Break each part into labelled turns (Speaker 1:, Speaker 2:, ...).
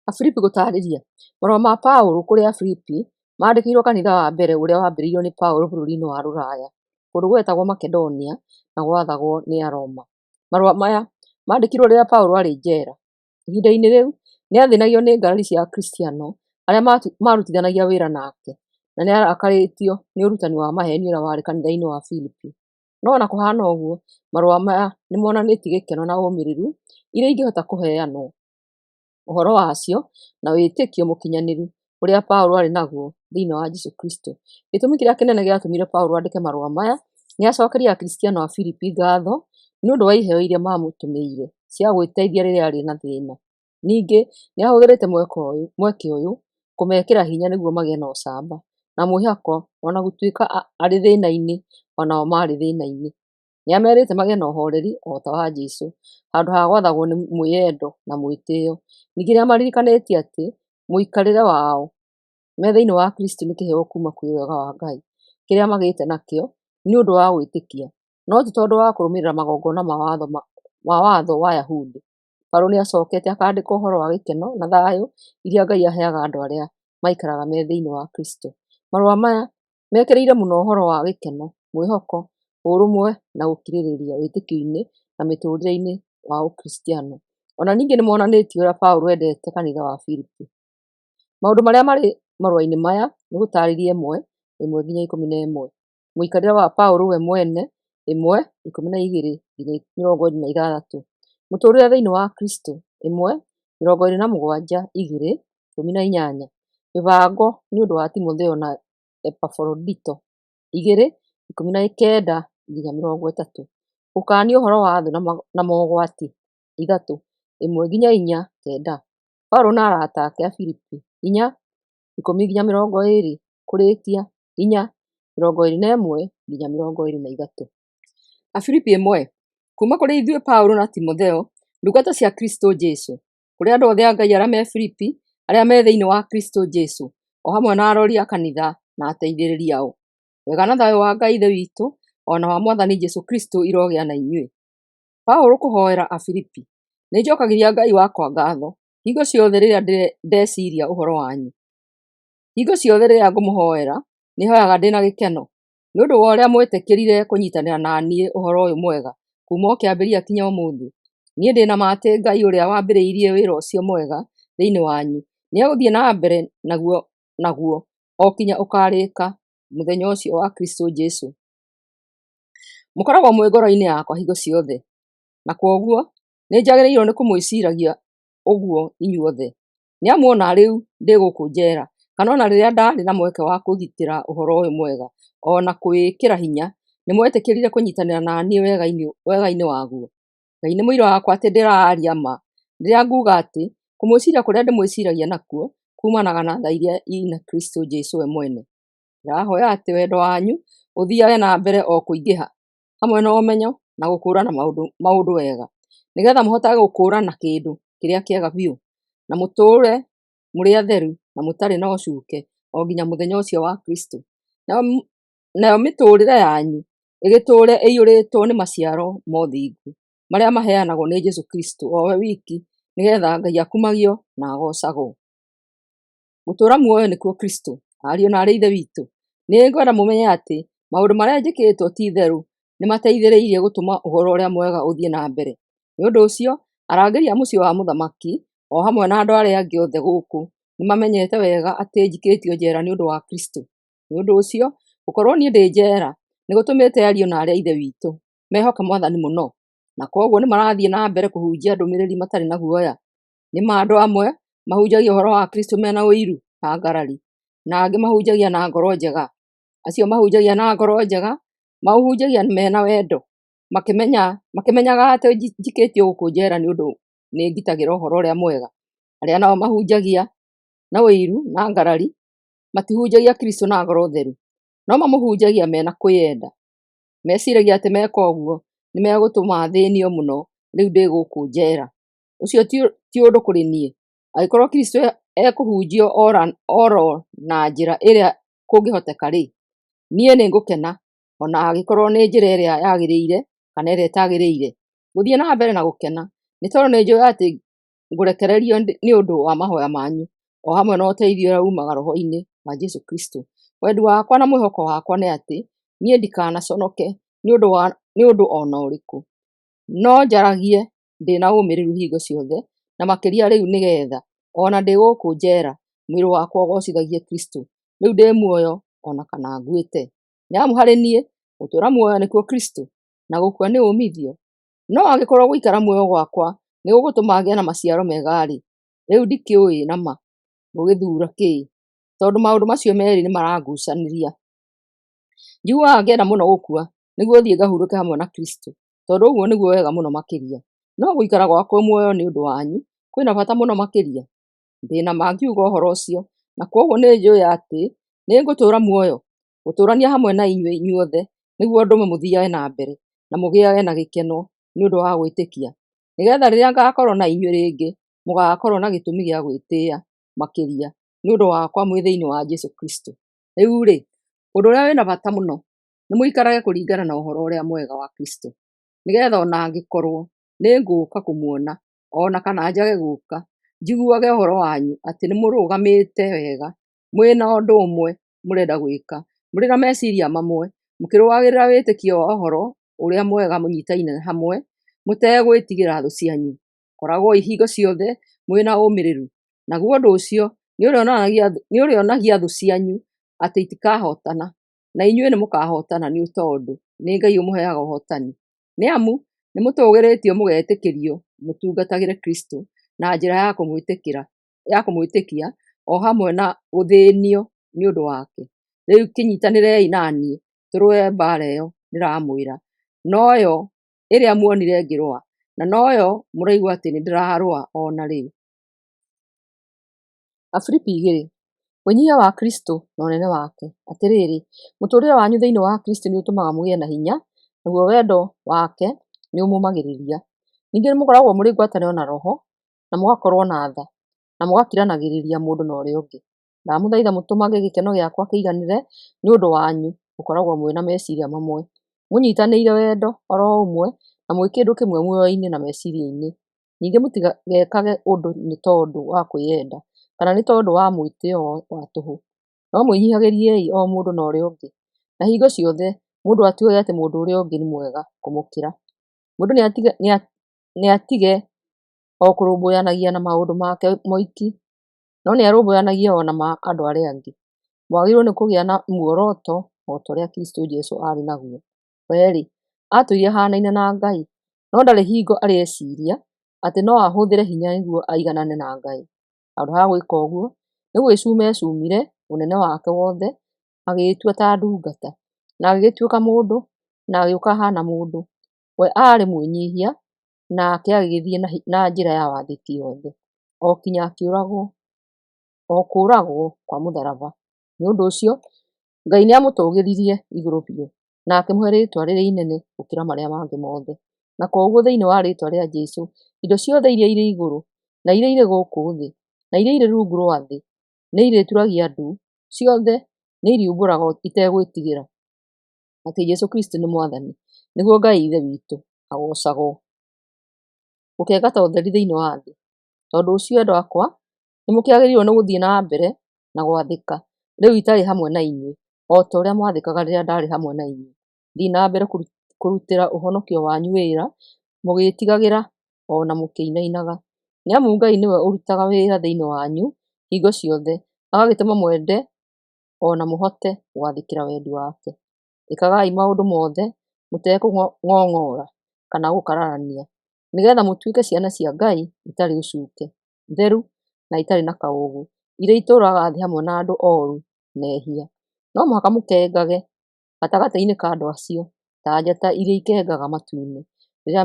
Speaker 1: Afilipi gũtaarĩria. Marũa ma Paũlũ kũrĩ Afilipi maandĩkĩirwo kanitha wa mbere ũrĩa wambĩrĩirio nĩ Paũlũ bũrũri-inĩ wa Rũraya, kũndũ gwetagwo Makedonia na gwathagwo nĩ Aroma. Marũa maya maandĩkirwo rĩrĩa Paũlũ aarĩ njeera. Ihinda-inĩ rĩu nĩathĩnagio nĩ ngarari cia Akristiano arĩa maarutithanagia wĩra nake, na nĩarakarĩtio nĩ ũrutani wa maheeni ũrĩa warĩ kanitha-inĩ wa Filipi. No ona kũhana ũguo, marũa maya nĩmonanĩtie gĩkeno na ũmĩrĩru iria ingĩhota kũheanwo ũhoro wacio na wĩtĩkio mũkinyanĩru ũrĩa Paũlũ aarĩ naguo thĩinĩ wa Jesũ Kristũ. Gĩtũmi kĩrĩa kĩnene gĩatũmire Paũlũ andĩke marũa maya nĩ acokerie Akristiano a Filipi ngatho nĩ ũndũ wa iheo iria maamũtũmĩire cia gwĩteithia rĩrĩa aarĩ na thĩna. Ningĩ nĩ ahũthĩrĩte mweke ũyũ kũmekĩra hinya nĩguo magĩe na ũcamba na mwĩhoko o na gũtuĩka arĩ thĩna-inĩ o nao maarĩ thĩna-inĩ. Nĩamerĩte magĩe na ũhoreri o ta wa Jesũ handũ ha gwathagwo nĩ mwĩyendo na mwĩtĩo. Ningĩ nĩamaririkanĩtie atĩ mũikarĩre wao me thĩinĩ wa Kristũ nĩ kĩheo kuuma kwĩ wega wa Ngai kĩrĩa magĩte nakĩo nĩ ũndũ wa gwĩtĩkia, no ti tondũ wa kũrũmĩrĩra magongona ma watho wa Ayahudi. Paũlũ nĩacokete akandĩka ũhoro wa gĩkeno na thayũ iria Ngai aheaga andũ arĩa maikaraga me thĩinĩ wa Kristũ. Marũa maya mekĩrĩire mũno ũhoro wa gĩkeno, mwĩhoko, ũrũmwe na gũkirĩrĩria wĩtĩkio-inĩ na mĩtũũrĩre-inĩ wa Ũkristiano. Ona ningĩ nĩmonanĩtie ũrĩa Paũlũ endete kanitha wa Filipi. Maũndũ marĩa marĩ marũa-inĩ maya nĩ gũtaarĩria 1 1 nginya 11, mũikarĩre wa Paũlũ we mwene 1 12 nginya 26, mũtũũrĩre thĩinĩ wa Kristũ 1 27 2 18, mĩbango nĩ ũndũ wa Timotheo na Epafrodito 2 19 nginya 30, gũkaania ũhoro wa thũ na mogwati 3 1 nginya 4 9, Paũlũ na arata ake a Filipi 4 10 nginya 20, kũrĩkia 4 21 nginya 23. Afilipi 1. Kuuma kũrĩ ithuĩ Paũlũ na Timotheo, ndungata cia Kristũ Jesũ, kũrĩ andũ othe a Ngai arĩa me Filipi, arĩa me thĩinĩ wa Kristũ Jesũ, o hamwe na arori a kanitha na ateithĩrĩria ao. Wega na thayũ wa Ngai Ithe witũ o na wa Mwathani Jesũ Kristũ irogĩa na inyuĩ. Paũlũ kũhoera Afilipi. Nĩnjokagĩria Ngai wakwa ngatho hingo ciothe rĩrĩa ndeciria ũhoro wanyu. Hingo ciothe rĩrĩa ngũmũhoera, nĩhoyaga ndĩ na gĩkeno, nĩ ũndũ wa ũrĩa mwetĩkĩrire kũnyiitanĩra na niĩ ũhoro ũyũ mwega kuuma o kĩambĩrĩria kinya ũmũthĩ. Niĩ ndĩ na ma atĩ Ngai ũrĩa wambĩrĩirie wĩra ũcio mwega thĩinĩ wanyu nĩegũthiĩ na mbere naguo o kinya ũkaarĩka mũthenya ũcio wa Kristũ Jesũ. Mũkoragwo mwĩ ngoro-inĩ yakwa hingo ciothe, na kwoguo nĩnjagĩrĩirwo nĩ kũmwĩciragia ũguo inyuothe. Nĩ amu o na rĩu ndĩ gũkũ njeera, kana o na rĩrĩa ndaarĩ na mweke wa kũgitĩra ũhoro ũyũ mwega o na kũwĩkĩra hinya, nĩmwetĩkĩrire kũnyiitanĩra na niĩ wega-inĩ waguo. Ngai nĩ mũira wakwa atĩ ndĩraaria ma rĩrĩa nguuga atĩ kũmwĩciria kũrĩa ndĩmwĩciragia nakuo kuumanaga na tha iria i na Kristũ Jesũ we mwene. Ndĩrahoya atĩ wendo wanyu ũthiage na mbere o kũingĩha, hamwe na ũmenyo na gũkũũrana maũndũ wega, nĩgeetha mũhotage gũkũũrana kĩndũ kĩrĩa kĩega biũ, na mũtũũre mũrĩ atheru na mũtarĩ na ũcuuke o nginya mũthenya ũcio wa Kristũ. Nayo mĩtũũrĩre yanyu ĩgĩtũũre ĩiyũrĩtwo nĩ maciaro ma ũthingu marĩa maheanagwo nĩ Jesũ Kristũ o we wiki, nĩgeetha Ngai akumagio na agoocagwo. Gũtũũra muoyo nĩkuo Kristũ. Ariũ na aarĩ a Ithe witũ, nĩngwenda mũmenye atĩ maũndũ marĩa njĩkĩtwo ti-itherũ nĩmateithĩrĩirie gũtũma Ũhoro-ũrĩa-Mwega ũthiĩ na mbere. Nĩ ũndũ ũcio arangĩri a mũciĩ wa mũthamaki, o hamwe na andũ arĩa angĩ othe gũkũ, nĩmamenyete wega atĩ njikĩtio njeera nĩ ũndũ wa Kristũ. Nĩ ũndũ ũcio, gũkorwo niĩ ndĩ njeera nĩgũtũmĩte ariũ na aarĩ a Ithe witũ mehoke Mwathani mũno, na kwoguo nĩmarathiĩ na mbere kũhunjia ndũmĩrĩri matarĩ na guoya. Nĩ ma andũ amwe mahunjagia ũhoro wa Kristũ mena ũiru na ngarari, na angĩ mahunjagia na ngoro njega. Acio mahunjagia na ngoro njega maũhunjagia mena wendo, makĩmenyaga atĩ njikĩtio gũkũ njeera nĩ ũndũ nĩngitagĩra Ũhoro-ũrĩa-Mwega. Arĩa nao mahunjagia na ũiru na ngarari matihunjagia Kristũ na ngoro theru, no mamũhunjagia mena kwĩyenda. Meciragia atĩ meka ũguo nĩmegũtũma thĩĩnio mũno rĩu ndĩ gũkũ njeera. Ũcio ti ũndũ kũrĩ niĩ, angĩkorwo Kristũ ekũhunjio o ro na njĩra ĩrĩa kũngĩhoteka-rĩ, niĩ nĩngũkena, o na angĩkorwo nĩ njĩra ĩrĩa yagĩrĩire kana ĩrĩa ĩtagĩrĩire. Ngũthiĩ na mbere na gũkena, nĩ tondũ nĩnjũũĩ atĩ Ngũrekererio nĩ ũndũ wa mahoya manyu, o hamwe na ũteithio ũrĩa uumaga Roho-inĩ wa Jesũ Kristũ. Wendi wakwa na mwĩhoko wakwa nĩ atĩ niĩ ndikanaconoke nĩ ũndũ o na ũrĩkũ, no njaragie ndĩ na ũmĩrĩru hingo ciothe, na makĩria rĩu nĩgeetha o na ndĩ gũkũ njeera mwĩrĩ wakwa ũgoocithagie Kristũ, rĩu ndĩ muoyo o na kana nguĩte. Nĩ amu harĩ niĩ gũtũũra muoyo nĩkuo Kristũ, na gũkua nĩ uumithio. No angĩkorwo gũikara muoyo gwakwa nĩ gũgũtũma ngĩe na maciaro mega-rĩ, rĩu ndikĩũĩ na ma ngũgĩthuura kĩĩ, tondũ maũndũ macio meerĩ nĩmarangucanĩria. Njiguaga ngĩenda mũno gũkua nĩguo thiĩ ngahurũke hamwe na Kristũ, tondũ ũguo nĩguo wega mũno makĩria. No gũikara gwakwa muoyo nĩ ũndũ wanyu kwĩ na bata mũno makĩria. Ndĩ na ma ngiuga ũhoro ũcio, na kwoguo nĩnjũũĩ atĩ nĩngũtũũra muoyo, gũtũũrania hamwe na inyuĩ inyuothe, nĩguo ndũme mũthiage na mbere na mũgĩage na gĩkeno nĩ ũndũ wa gwĩtĩkia, nĩgeetha rĩrĩa ngaakorwo na inyuĩ rĩngĩ mũgaakorwo na gĩtũmi gĩa gwĩtĩĩa makĩria nĩ ũndũ wakwa mwĩ thĩinĩ wa Jesũ Kristũ. Rĩu-rĩ, ũndũ ũrĩa wĩ na bata mũno nĩ mũikarage kũringana na Ũhoro-ũrĩa-Mwega wa Kristũ, nĩgeetha o na angĩkorwo nĩngũũka kũmuona o na kana njage gũũka, njiguage ũhoro wanyu atĩ nĩmũrũgamĩte wega, mwĩ na ũndũ ũmwe mũrenda gwĩka, mũrĩ na meciiria mamwe, mũkĩrũagĩrĩra wĩtĩkio wa Ũhoro-ũrĩa-Mwega mũnyiitaine hamwe, mũtegwĩtigĩra thũ cianyu. Koragwoi hingo ciothe mwĩ na ũmĩrĩru, naguo ũndũ ũcio nĩũrĩonagia thũ cianyu atĩ itikahootana, na inyuĩ nĩmũkahootana nĩ tondũ nĩ Ngai ũmũheaga ũhootani. Nĩ amu nĩmũtũũgĩrĩtio mũgetĩkĩrio mũtungatagĩre Kristũ na njĩra ya kũmwĩtĩkia o hamwe na gũthĩĩnio nĩ ũndũ wake. Rĩu kĩnyiitanĩrei na niĩ tũrũe mbaara ĩyo ndĩramwĩra, noyo ĩrĩa muonire ngĩrũa, na noyo mũraigua atĩ nĩndĩrarũa o na rĩu. Afilipi 2. Wĩnyihia wa Kristũ na ũnene wake. Atĩrĩrĩ, mũtũũrĩre wanyu thĩinĩ wa Kristũ nĩũtũmaga mũgĩe na hinya, naguo wendo wake nĩũmũũmagĩrĩria. Ningĩ nĩmũkoragwo mũrĩ ngwatanĩro na Roho, na mũgakorwo na tha, na mũgakiranagĩrĩria mũndũ na ũrĩa ũngĩ. Ndamũthaitha mũtũmage gĩkeno gĩakwa kĩiganĩre nĩ ũndũ wanyu gũkoragwo mwĩ na meciiria mamwe, mũnyiitanĩire wendo o ro ũmwe, na mwĩ kĩndũ kĩmwe muoyo-inĩ na meciiria-inĩ. Ningĩ mũtigekage ũndũ nĩ tondũ wa kwĩyenda, kana nĩ tondũ wa mwĩtĩĩo wa tũhũ, no mwĩnyiihagĩriei o mũndũ na ũrĩa ũngĩ, na hingo ciothe mũndũ atuage atĩ mũndũ ũrĩa ũngĩ nĩ mwega kũmũkĩra. Mũndũ nĩatige o kũrũmbũyanagia na maũndũ make moiki, no nĩarũmbũyanagie o na ma andũ arĩa angĩ. Mwagĩrĩirwo nĩ kũgĩa na muoroto o ta ũrĩa Kristũ Jesũ aarĩ naguo. We-rĩ, aatũire ahaanaine na Ngai, no ndarĩ hingo arĩ eciiria atĩ no ahũthĩre hinya nĩguo aiganane na Ngai. Handũ ha gwĩka ũguo, nĩ gwĩcuma eecumire ũnene wake wothe, agĩĩtua ta ndungata, na agĩgĩtuĩka mũndũ, na agĩũka ahaana mũndũ. We aarĩ mwĩnyiihia, nake agĩgĩthiĩ na njĩra ya wathĩki yothe, o kinya akĩũragwo, o kũũragwo kwa mũtharaba. Nĩ ũndũ ũcio Ngai nĩamũtũũgĩririe igũrũ biũ, na akĩmũhe rĩĩtwa rĩrĩa inene gũkĩra marĩa mangĩ mothe. Na kwoguo thĩinĩ wa rĩĩtwa rĩa Jesũ, indo ciothe iria irĩ igũrũ, na iria irĩ gũkũ thĩ, na iria irĩ rungu rwa thĩ, nĩirĩturagia ndu, ciothe nĩiriumbũraga itegwĩtigĩra atĩ Jesũ Kristũ nĩ Mwathani, nĩguo Ngai Ithe witũ agoocagwo. Gũkenga ta ũtheri thĩinĩ wa thĩ. Tondũ ũcio, endwa akwa, nĩmũkĩagĩrĩirwo nĩ gũthiĩ na mbere na gwathĩka rĩu itarĩ hamwe na inyuĩ, o ta ũrĩa mwathĩkaga rĩrĩa ndaarĩ hamwe na inyuĩ. Thiĩi na mbere kũrutĩra ũhonokio wanyu wĩra, mũgĩĩtigagĩra o na mũkĩinainaga. Nĩ amu Ngai nĩwe ũrutaga wĩra thĩinĩ wanyu hingo ciothe, agagĩtũma mwende o na mũhote gwathĩkĩra wendi wake. Ĩkagai maũndũ mothe mũtekũng'ong'ora kana gũkararania, nĩgeetha mũtuĩke ciana cia Ngai itarĩ ũcuuke, theru na itarĩ na kaũũgũ, iria itũũraga thĩ hamwe na andũ ooru na ehia. No mũhaka mũkengage gatagatĩ-inĩ ka andũ acio ta njata iria ikengaga matu-inĩ, rĩrĩa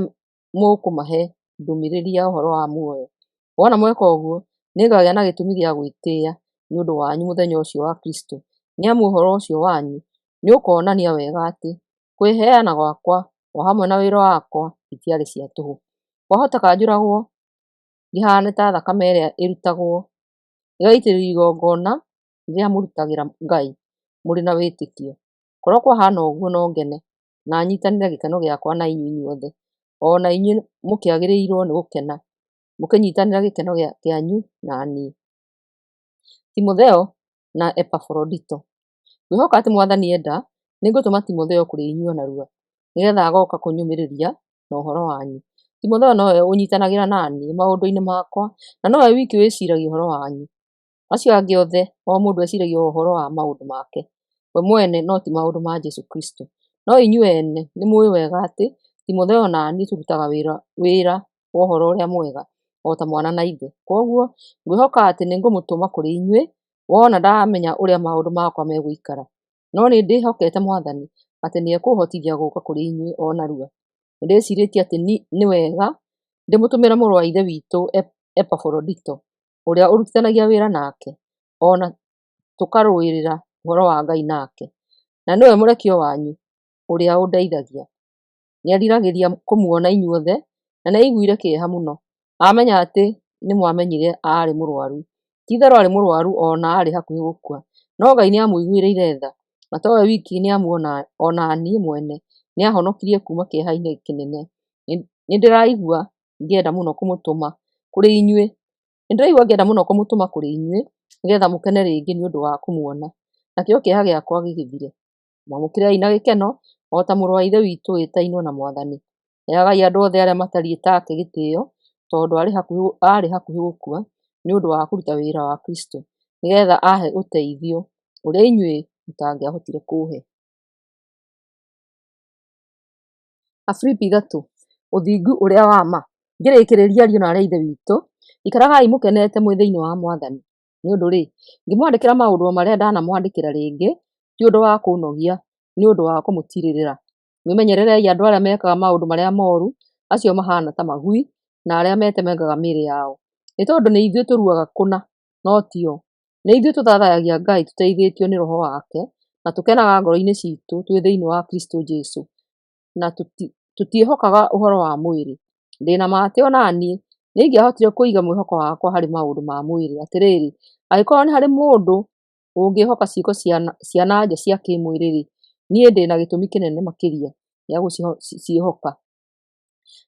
Speaker 1: mũkũmahe ndũmĩrĩri ya ũhoro wa muoyo. Wona mweka ũguo, nĩngagĩa na gĩtũmi gĩa gwĩtĩĩa nĩ ũndũ wanyu mũthenya ũcio wa Kristũ, nĩ amu ũhoro ũcio wanyu nĩũkonania wega atĩ kwĩheana gwakwa o hamwe na wĩra wakwa itiarĩ cia tũhũ. Kwahoteka njũragwo ngĩhaane ta thakame ĩrĩa ĩrutagwo ĩgaitĩrĩrio igongona rĩrĩa mũrutagĩra Ngai mũrĩ na wĩtĩkio. Korwo kwahaana ũguo no ngene na nyiitanĩre gĩkeno gĩakwa na inyuĩ inyuothe. O na inyuĩ mũkĩagĩrĩirwo nĩ gũkena, mũkĩnyiitanĩra gĩkeno kĩanyu na niĩ. Timotheo na Epafarodito. Ngwĩhoka atĩ Mwathani enda, nĩngũtũma Timotheo kũrĩ inyuĩ o narua, nĩgeetha agooka kũnyũmĩrĩria na ũhoro wanyu. Timotheo nowe ũnyiitanagĩra na niĩ maũndũ-inĩ makwa, na nowe wiki wĩciiragia ũhoro wanyu. Acio angĩ othe, o mũndũ eciiragia o ũhoro wa maũndũ make we mwene, no ti maũndũ ma Jesũ Kristũ. No inyuĩ ene nĩmũũĩ wega atĩ Timotheo na niĩ tũrutaga wĩra wa Ũhoro-ũrĩa-Mwega o ta mwana na ithe. Kwoguo ngwĩhoka atĩ nĩngũmũtũma kũrĩ inyuĩ wona ndamenya ũrĩa maũndũ makwa megũikara. No nĩndĩhokete Mwathani atĩ nĩekũũhotithia gũũka kũrĩ inyuĩ o narua. Nĩndĩciirĩtie atĩ nĩ wega ndĩmũtũmĩre mũrũ wa Ithe witũ Epafarodito, ũrĩa ũrutithanagia wĩra nake, o na tũkarũĩrĩra ũhoro wa Ngai nake, na nĩwe mũrekio wanyu ũrĩa ũndeithagia. Nĩeriragĩria kũmuona inyuothe, na nĩaiguire kĩeha mũno aamenya atĩ nĩmwamenyire aarĩ mũrũaru. Ti-itherũ aarĩ mũrũaru o na aarĩ hakuhĩ gũkua, no Ngai nĩamũiguĩrĩire tha, na to we wiki nĩ amu o na niĩ mwene nĩahonokirie kuuma kĩeha-inĩ kĩnene. Nĩndĩraigua ngĩenda mũno kũmũtũma kũrĩ inyuĩ, nĩndĩraigua ngĩenda mũno kũmũtũma kũrĩ inyuĩ, nĩgeetha mũkene rĩngĩ nĩ ũndũ wa kũmuona, nakĩo kĩeha gĩakwa gĩgĩthire. Mwamũkĩrei na gĩkeno o ta mũrũ wa Ithe witũ wĩtainwo na Mwathani. Heagai andũ othe arĩa matariĩ take gĩtĩĩo, tondũ aarĩ hakuhĩ gũkua nĩ ũndũ wa kũruta wĩra wa Kristũ, nĩgeetha aahe ũteithio ũrĩa inyuĩ mũtangĩahotire kũũhe. Afilipi 3. Ũthingu ũrĩa wa ma. Ngĩrĩkĩrĩria, ariũ na aarĩ a Ithe witũ, ikaragai mũkenete mwĩ thĩinĩ wa Mwathani. Nĩ ũndũ-rĩ, ngĩmwandĩkĩra maũndũ o marĩa ndanamwandĩkĩra rĩngĩ, ti ũndũ wa kũnogia, nĩ ũndũ wa kũmũtiirĩrĩra. Mwĩmenyererei andũ arĩa mekaga maũndũ marĩa mooru, acio mahaana ta magui, na arĩa metemangaga mĩĩrĩ yao. Nĩ tondũ nĩ ithuĩ tũruaga kũna, no ti o. Nĩ ithuĩ tũthathayagia Ngai tũteithĩtio nĩ Roho wake, na tũkenaga ngoro-inĩ ciitũ twĩ thĩinĩ wa Kristũ Jesũ, na tũtiĩhokaga ũhoro wa mwĩrĩ. Ndĩ na ma atĩ o na niĩ nĩingĩahotire kũiga mwĩhoko wakwa harĩ maũndũ ma mwĩrĩ. Atĩrĩrĩ, angĩkorwo nĩ harĩ mũndũ ũngĩĩhoka ciĩko cia na nja cia kĩĩmwĩrĩ-rĩ, niĩ ndĩ na gĩtũmi kĩnene makĩria gĩa gũciĩhoka.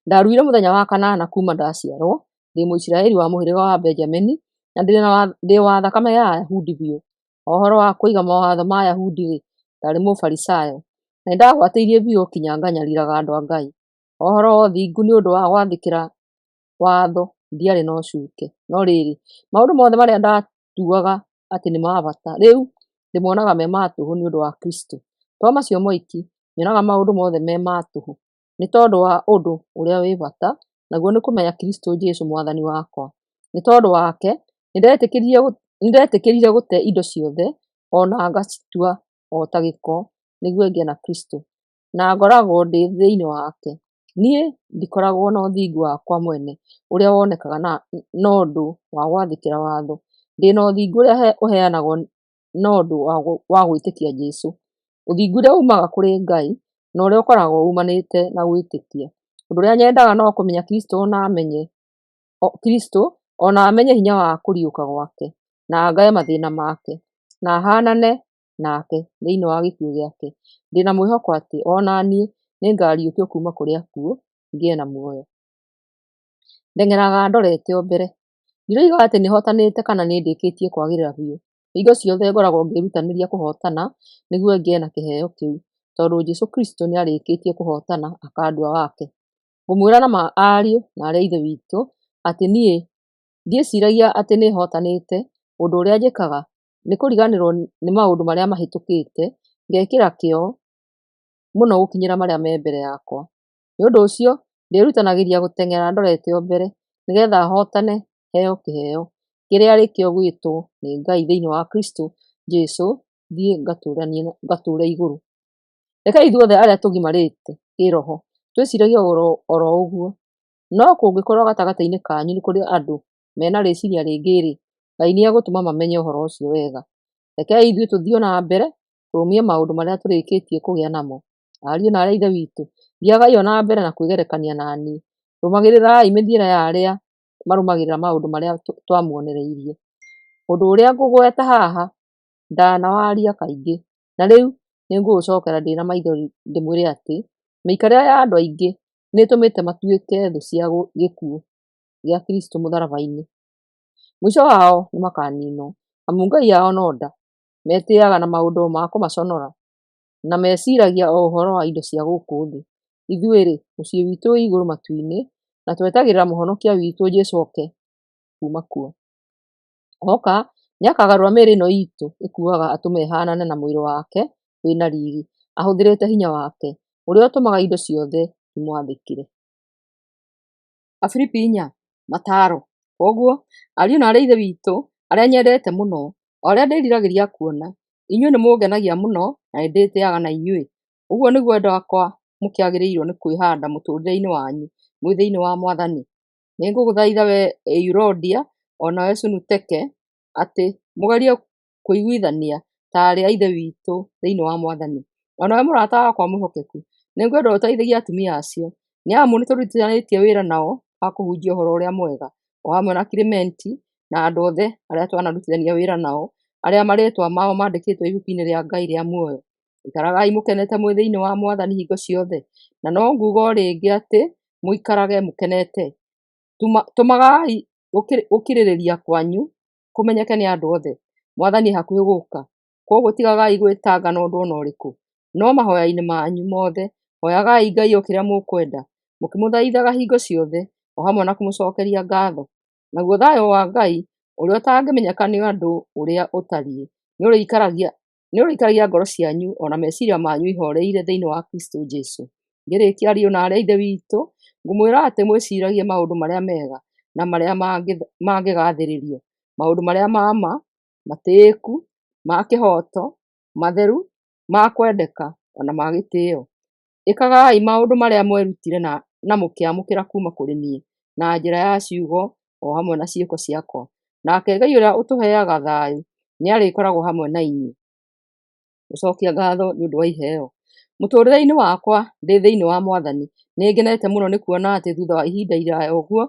Speaker 1: Ndaruire mũthenya wa kanana kuuma ndaciarwo, ndĩ Mũisiraeli wa mũhĩrĩga wa Benjamini, na ndĩ wa thakame ya Ayahudi biũ. Ha ũhoro wa kũiga mawatho ma Ayahudi-rĩ, ndaarĩ Mũfarisayo, na nĩndagwatĩirie biũ kinya nganyariiraga andũ a Ngai. Ha ũhoro wa ũthingu nĩ ũndũ wa gwathĩkĩra watho, ndiarĩ na ũcuuke. No rĩrĩ, maũndũ mothe marĩa ndaatuaga atĩ nĩ ma bata, rĩu ndĩmonaga me ma tũhũ nĩ ũndũ wa Kristũ. To macio moiki, nyonaga maũndũ mothe me ma tũhũ, nĩ tondũ wa ũndũ ũrĩa wĩ bata, naguo nĩ kũmenya Kristũ Jesũ Mwathani wakwa. Nĩ tondũ wake nĩndetĩkĩrire gũte indo ciothe, o na ngacitua o ta gĩko, nĩguo ngĩe na Kristũ, na ngoragwo ndĩ thĩinĩ wake. Niĩ ndikoragwo na ũthingu wakwa mwene ũrĩa wonekaga na ũndũ wa gwathĩkĩra watho, ndĩ na ũthingu ũrĩa ũheanagwo na ũndũ wa gwĩtĩkia Jesũ, ũthingu ũrĩa uumaga kũrĩ Ngai na ũrĩa ũkoragwo uumanĩte na gwĩtĩkia. Ũndũ ũrĩa nyendaga no kũmenya Kristũ, o na menye hinya wa kũriũka gwake, na ngae mathĩĩna make, na haanane nake thĩinĩ wa gĩkuũ gĩake, ndĩ na mwĩhoko atĩ o na niĩ nĩngariũkio kuuma kũrĩ akuũ ngĩe na muoyo. Ndeng'eraga ndorete o mbere. Ndiroiga atĩ nĩhootanĩte kana nĩndĩkĩtie kwagĩrĩra biũ. Hingo ciothe ngoragwo ngĩĩrutanĩria kũhootana nĩguo ngĩe na kĩheo kĩu, tondũ Jesũ Kristũ nĩarĩkĩtie kũhootana akandua wake. Ngũmwĩra na ma ariũ na aarĩ a Ithe witũ atĩ niĩ ndiĩciiragia atĩ nĩhootanĩte. Ũndũ ũrĩa njĩkaga nĩ kũriganĩrwo nĩ maũndũ marĩa mahĩtũkĩte, ngekĩra kĩyo mũno gũkinyĩra marĩa me mbere yakwa. Nĩ ũndũ ũcio ndĩĩrutanagĩria gũteng'era ndorete o mbere, nĩgeetha hootane heo kĩheo kĩrĩa arĩ kĩo gwĩtwo nĩ Ngai thĩinĩ wa Kristũ Jesũ thiĩ ngatũũre igũrũ. Rekei ithuothe arĩa tũgimarĩte kĩĩroho twĩciiragie o ro ũguo. No kũngĩkorwo gatagatĩ-inĩ kanyu nĩ kũrĩ andũ me na rĩciiria rĩngĩ-rĩ, Ngai nĩegũtũma mamenye ũhoro ũcio wega. Rekei ithuĩ tũthiĩ o na mbere kũrũmia maũndũ marĩa tũrĩkĩtie kũgĩa namo. Ariũ na aarĩ a Ithe witũ, thiiagai o na mbere na kwĩgerekania na niĩ. Rũmagĩrĩrai mĩthiĩre ya arĩa marũmagĩrĩra maũndũ marĩa twamuonereirie. Ũndũ ũrĩa ngũgweta haha ndanawaria kaingĩ, na rĩu nĩngũũcookera ndĩ na maithori ndĩmwĩre atĩ, mĩikarĩre ya andũ aingĩ nĩĩtũmĩte matuĩke thũ cia gĩkuũ. gĩa Kristũ mũtharaba-inĩ. Mũico wao nĩmakaninwo, amu ngai yao no nda, metĩĩaga na maũndũ ma kũmaconora, na meciragia o ũhoro wa indo cia gũkũ thĩ. Ithuĩ-rĩ, mũciĩ witũ wĩ igũrũ matu-inĩ, na twetagĩrĩra Mũhonokia witũ Jesũ oke kuuma kuo. Oka, nĩakagarũra mĩĩrĩ ĩno iitũ ĩkuaga atũme ĩhaanane na mwĩrĩ wake wĩ na riiri, ahũthĩrĩte hinya wake, ũrĩa ũtũmaga indo ciothe imwathĩkĩre. Afilipi 4. Mataaro. Kwoguo, ariũ na aarĩ a Ithe witũ arĩa nyendete mũno, o arĩa ndĩriragĩria kuona, inyuĩ nĩmũngenagia mũno na nĩndĩtĩĩaga na inyuĩ. Ũguo nĩguo endwa akwa mũkĩagĩrĩirwo nĩ kwĩhanda mũtũũrĩre-inĩ wanyu mwĩ thĩinĩ wa Mwathani. Nĩngũgũthaitha wee Euodia o nawe Sunuteke atĩ mũgerie kũiguithania ta aarĩ a Ithe witũ thĩinĩ wa Mwathani. O nawe mũrata wakwa mwĩhokeku, nĩngwenda ũteithagie atumia acio, nĩ amu nĩtũrutithanĩtie wĩra nao wa kũhunjia Ũhoro-ũrĩa-Mwega, o hamwe na Klementi na andũ othe arĩa twanarutithania wĩra nao, arĩa marĩĩtwa mao mandĩkĩtwo ibuku-inĩ rĩa Ngai rĩa muoyo. Ikaragai mũkenete mwĩ thĩinĩ wa Mwathani hingo ciothe, na no nguuga o rĩngĩ atĩ mũikarage mũkenete. Tũmagai gũkirĩrĩria kwanyu kũmenyeke nĩ andũ othe. Mwathani e hakuhĩ gũũka. Kwoguo tigagai gwĩtanga na ũndũ o na ũrĩkũ, no mahoya-inĩ manyu mothe hoyagai Ngai o kĩrĩa mũkwenda, mũkĩmũthaithaga hingo ciothe, o hamwe na kũmũcokeria ngatho. Naguo thayũ wa Ngai, ũrĩa ũtangĩmenyeka nĩ andũ ũrĩa ũtariĩ, nĩũrĩikaragia ngoro cianyu o na meciria manyu ihooreire thĩinĩ wa Kristũ Jesũ. Ngĩrĩkia, ariũ na aarĩ a Ithe witũ, ngũmwĩra atĩ mwĩciragie maũndũ marĩa mega na marĩa mangĩgathĩrĩrio, maũndũ marĩa ma ma, matĩĩku, ma kĩhooto, matheru, ma kwendeka, o na ma gĩtĩĩo. Ĩkagai maũndũ marĩa mwerutire na mũkĩamũkĩra kuuma kũrĩ niĩ, na njĩra ya ciugo o hamwe na ciĩko ciakwa. Nake Ngai ũrĩa ũtũheaga thayũ nĩarĩkoragwo hamwe na inyuĩ. Gũcokia ngatho nĩ ũndũ wa iheo. Mũtũũrĩre-inĩ wakwa ndĩ thĩinĩ wa Mwathani, nĩngenete mũno nĩ kuona atĩ thutha wa ihinda iraya ũguo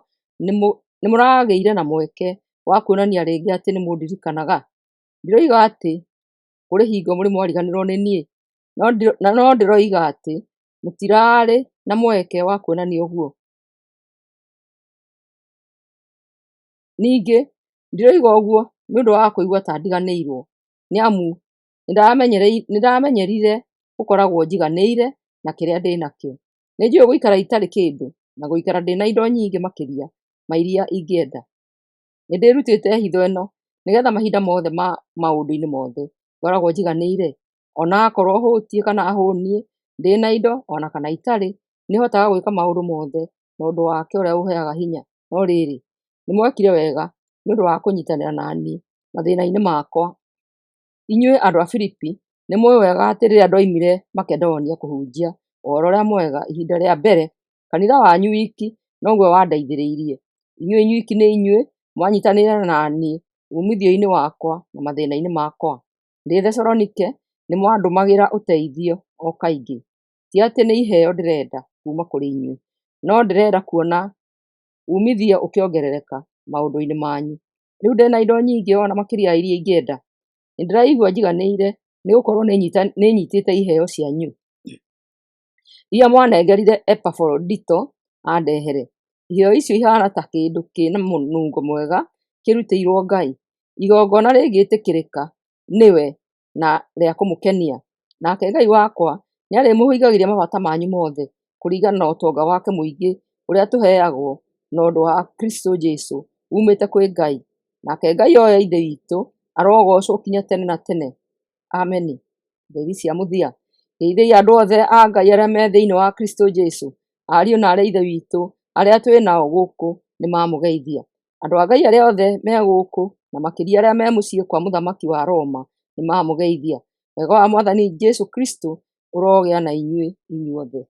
Speaker 1: nĩmũragĩire na mweke wa kuonania rĩngĩ atĩ nĩmũndirikanaga. Ndiroiga atĩ kũrĩ hingo mũrĩ mwariganĩrwo nĩ niĩ, no ndĩroiga atĩ mũtirarĩ na mweke wa kuonania ũguo. Ningĩ ndiroiga ũguo nĩ ũndũ wa kũigua ta ndiganĩirwo, nĩ amu nĩndamenyerire gũkoragwo njiganĩire na kĩrĩa ndĩ nakĩo. Nĩnjũũĩ gũikara itarĩ kĩndũ na gũikara ndĩ na indo nyingĩ makĩria ma iria ingĩenda. Nĩndĩrutĩte hitho ĩno, nĩgeetha mahinda mothe ma maũndũ-inĩ mothe ngoragwo njiganĩire, o na akorwo hũtiĩ kana hũniĩ, ndĩ na indo o na kana itarĩ, nĩhotaga gwĩka maũndũ mothe na ũndũ wake ũrĩa ũũheaga hinya. No rĩrĩ, nĩmwekire wega nĩ ũndũ wa kũnyiitanĩra na niĩ mathĩĩna-inĩ makwa. Inyuĩ andũ a Filipi nĩmũũĩ wega atĩ rĩrĩa ndoimire Makedonia kũhunjia Ũhoro-ũrĩa-Mwega ihinda rĩa mbere, kanitha wanyu wiki noguo wandeithĩrĩirie. Inyuĩ inyuiki nĩ inyuĩ mwanyiitanĩire na niĩ uumithio-inĩ wakwa na mathĩĩna-inĩ makwa. Ndĩ Thesalonike nĩmwandũmagĩra ũteithio o kaingĩ. Ti atĩ nĩ iheo ndĩrenda kuuma kũrĩ inyuĩ, no ndĩrenda kuona uumithio ũkĩongerereka maũndũ-inĩ manyu. Rĩu ndĩ na indo nyingĩ o na makĩria ya iria ingĩenda. Nĩndĩraigua njiganĩire nĩgũkorwo nĩnyiitĩte iheo cianyu, iria mwanengerire Epafarodito andehere. Iheo icio ihaana ta kĩndũ kĩ na mũnungo mwega kĩrutĩirwo Ngai, igongona rĩngĩtĩkĩrĩka nĩwe na rĩa kũmũkenia. Nake Ngai wakwa nĩarĩmũhingagĩria mabata manyu mothe kũringana na ũtonga wake mũingĩ ũrĩa tũheagwo na ũndũ wa Kristũ Jesũ uumĩte kwĩ Ngai. Nake Ngai o we Ithe witũ arogoocwo kinya tene na tene. Ameni. Ngeithi cia mũthia. Geithiai andũ othe a Ngai arĩa me thĩinĩ wa Kristũ Jesũ. Ariũ na aarĩ a Ithe witũ arĩa twĩ nao gũkũ nĩmamũgeithia. Andũ a Ngai arĩa othe me gũkũ, na makĩria arĩa me mũciĩ kwa mũthamaki wa Roma nĩmamũgeithia. Wega wa Mwathani Jesũ Kristũ ũrogĩa na inyuĩ inyuothe.